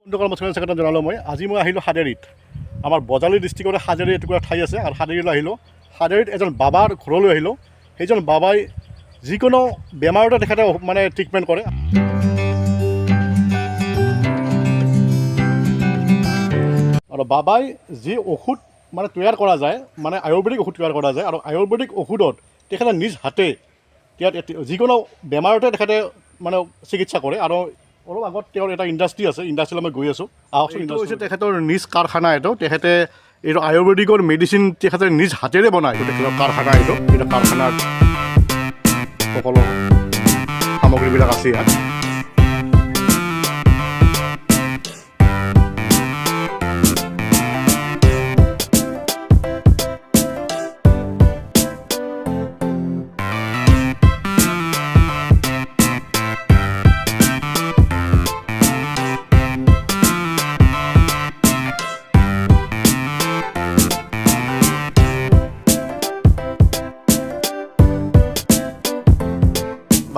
বন্ধুসকল, মই স্বাগতম জনালোঁ। মই আজি আহিলোঁ সাদেৰীত। আমাৰ বজালী ডিষ্ট্ৰিক্টতে সাদেৰী এটুকুৰা ঠাই আছে আৰু সাদেৰীলৈ আহিলোঁ। সাদেৰীত এজন বাবাৰ ঘৰলৈ আহিলোঁ। সেইজন বাবাই যিকোনো বেমাৰতে তেখেতে মানে ট্ৰিটমেণ্ট কৰে। আৰু বাবাই যি ঔষধ মানে তৈয়াৰ কৰা যায়, মানে আয়ুৰ্বেদিক ঔষধ তৈয়াৰ কৰা যায়, আৰু আয়ুৰ্বেদিক ঔষধত তেখেতে নিজ হাতে ইয়াত যিকোনো বেমাৰতে তেখেতে মানে চিকিৎসা কৰে। আৰু অলপ আগত তেওঁৰ এটা ইণ্ডাষ্ট্ৰি আছে, ইণ্ডাষ্ট্ৰিলৈ মই গৈ আছোঁ। আহকচোন। এইটো হৈছে তেখেতৰ নিজ কাৰখানা। এইটো তেখেতে এইটো আয়ুৰ্বেদিকৰ মেডিচিন তেখেতে নিজ হাতেৰে বনায়। এইটো তেখেতৰ কাৰখানা। এইটো কাৰখানাৰ সকলো সামগ্ৰীবিলাক আছে ইয়াত।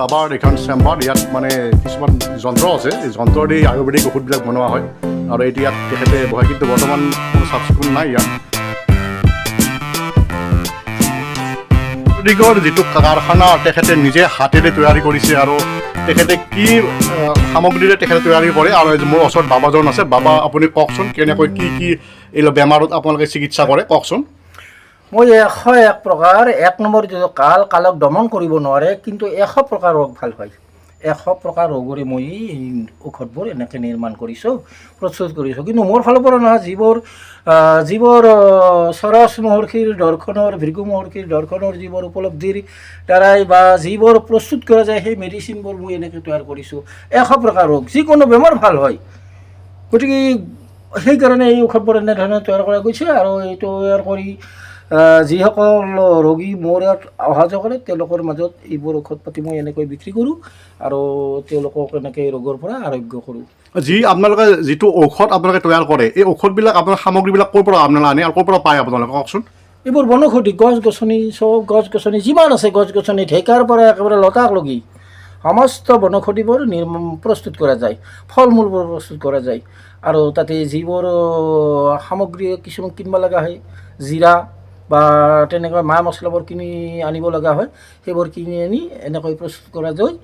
বাবাৰ এইখন চেম্বাৰ, ইয়াত মানে কিছুমান যন্ত্ৰ আছে। এই যন্ত্ৰ দি আয়ুৰ্বেদিক ঔষধবিলাক বনোৱা হয় আৰু এইটো ইয়াত তেখেতে বহে, কিন্তু বৰ্তমান কোনো চাফ চিকুণ নাই ইয়াত। আয়ুৰ্বেদিকৰ যিটো কাৰখানা, তেখেতে নিজে হাতেৰে তৈয়াৰী কৰিছে আৰু তেখেতে কি সামগ্ৰীৰে তেখেতে তৈয়াৰী কৰে। আৰু মোৰ ওচৰত বাবাজন আছে। বাবা, আপুনি কওকচোন, কেনেকৈ কি কি এই বেমাৰত আপোনালোকে চিকিৎসা কৰে, কওকচোন। মই 101 প্ৰকাৰ, এক নম্বৰ যিটো কাল, কালক দমন কৰিব নোৱাৰে, কিন্তু 100 প্ৰকাৰ ৰোগ ভাল হয়। 100 প্ৰকাৰ ৰোগৰে মই এই ঔষধবোৰ এনেকৈ নিৰ্মাণ কৰিছোঁ, প্ৰস্তুত কৰিছোঁ। কিন্তু মোৰ ফালৰ পৰা নহয়, যিবোৰ সৰস মহৰ্ষিৰ দৰ্শনৰ, ভৃগু মহৰ্ষিৰ দৰ্শনৰ যিবোৰ উপলব্ধিৰ দ্বাৰাই বা যিবোৰ প্ৰস্তুত কৰা যায়, সেই মেডিচিনবোৰ মই এনেকৈ তৈয়াৰ কৰিছোঁ। 100 প্ৰকাৰ ৰোগ, যিকোনো বেমাৰ ভাল হয়। গতিকে সেইকাৰণে এই ঔষধবোৰ এনেধৰণে তৈয়াৰ কৰা গৈছে। আৰু এই তৈয়াৰ কৰি যিসকল ৰোগী মোৰ ইয়াত অহা যোৱা কৰে, তেওঁলোকৰ মাজত এইবোৰ ঔষধ পাতি মই এনেকৈ বিক্ৰী কৰোঁ আৰু তেওঁলোকক এনেকৈ ৰোগৰ পৰা আৰোগ্য কৰোঁ। যি আপোনালোকে যিটো ঔষধ আপোনালোকে তৈয়াৰ কৰে, এই ঔষধবিলাক আপোনাৰ সামগ্ৰীবিলাক ক'ৰ পৰা আপোনালোকে আনে আৰু ক'ৰ পৰা পায় আপোনালোকে, কওকচোন। এইবোৰ বনৌষধি, গছ গছনি, চব গছ গছনি যিমান আছে, গছ গছনি ঢেকাৰ পৰা একেবাৰে লতাক লগি সমস্ত বনৌষধিবোৰ প্ৰস্তুত কৰা যায়, ফল মূলবোৰ প্ৰস্তুত কৰা যায়। আৰু তাতে যিবোৰ সামগ্ৰী কিছুমান কিনিব লগা হয়, জিৰা বা তেনেকৈ মা মছলাবোৰ কিনি আনিব লগা হয়, সেইবোৰ কিনি আনি এনেকৈ প্ৰস্তুত কৰা যায়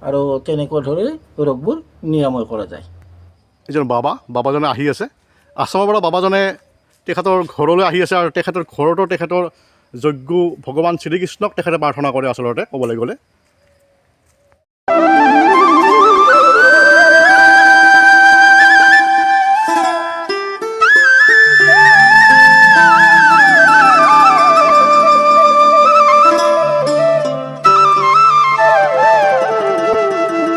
আৰু তেনেকুৱা দৰে ৰোগবোৰ নিৰাময় কৰা যায়। এজন বাবা, বাবাজনে আহি আছে আশ্ৰমৰ পৰা। বাবাজনে তেখেতৰ ঘৰলৈ আহি আছে আৰু তেখেতৰ ঘৰতো তেখেতৰ যজ্ঞ ভগৱান শ্ৰীকৃষ্ণক তেখেতে প্ৰাৰ্থনা কৰে, আচলতে ক'বলৈ গ'লে।